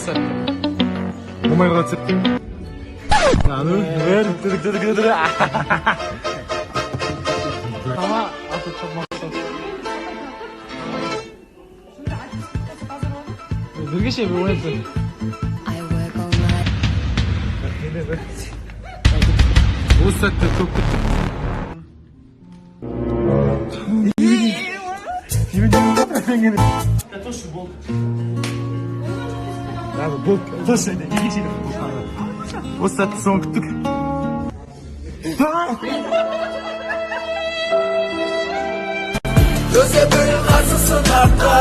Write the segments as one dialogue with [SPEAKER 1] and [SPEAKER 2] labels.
[SPEAKER 1] Осы сәтті болмай қалады сияқты. Ну, бір, бір, бір, бір, бір. Ама, аты. Біргеше бір ойнап тұр.
[SPEAKER 2] I work all night.
[SPEAKER 1] Осы сәтті көп күттік. Точно болды. Болды, точно екінші. Осы сәтті соңғы күттік.
[SPEAKER 3] Төсеп қарсысын артқа,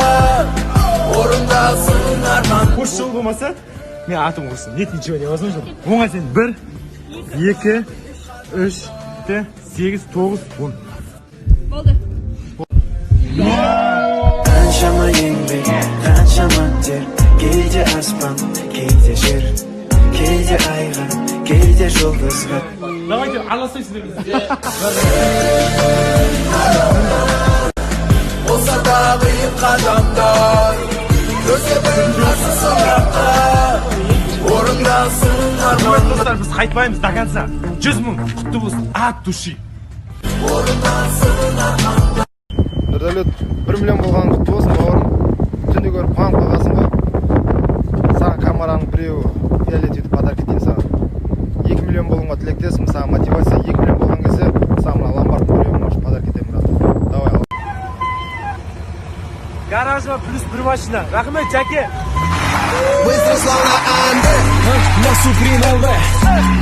[SPEAKER 3] орындалсын арман.
[SPEAKER 1] Осы жол болмаса, мен атым құрсын. Нет, ничего невозможно. Оңай сен. Бір, екі, үш, сегіз, тоғыз, 10.
[SPEAKER 4] Болды.
[SPEAKER 3] Қаншама еңбек, қаншама тер. Кейде аспан, кейде жер, кейде айға, кейде жұлдызға.
[SPEAKER 1] Давайте араласпайсыздар.
[SPEAKER 3] Болса да қиын қадамдар, төсеп қарсысын артқа, орындалсын арман.
[SPEAKER 1] Достар, біз қайтпаймыз до конца. 100 000 құтты болсын, от души.
[SPEAKER 5] Нұрдәулет, 1 миллион болғаның құтты болсын, бауырым. Түнде көріп қуанып қалғансың ғой. Саған камераның біреуі фиолетовый подарок етейін саған. 2 миллион болуыңа тілектеспін. Саған мотивация, 2 миллион болған кезде саған мына ломбардтың біреуін, может, подарок етемін, брат. Давай, ал.
[SPEAKER 1] Гаражыма плюс бір машина. Рахмет, жәке.
[SPEAKER 3] Быстро, словно АМД.
[SPEAKER 6] На Суприм ЛВ.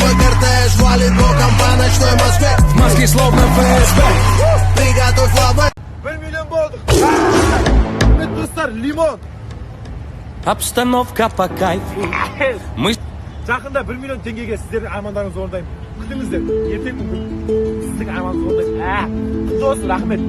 [SPEAKER 3] Мой кортеж валит боком по ночной Москве.
[SPEAKER 6] В маске, словно ФСБ.
[SPEAKER 3] Приготовь лавы.
[SPEAKER 1] 1 миллион болдық. Құрметті достар, лимон.
[SPEAKER 6] Обстановка по кайфу. Мы
[SPEAKER 1] Жақында 1 миллион теңгеге сіздердің армандарыңызды орындаймын. Күтіңіздер, ертең мүмкін сіздің арманыңызды орындаймын. Құтты болсын, рахмет.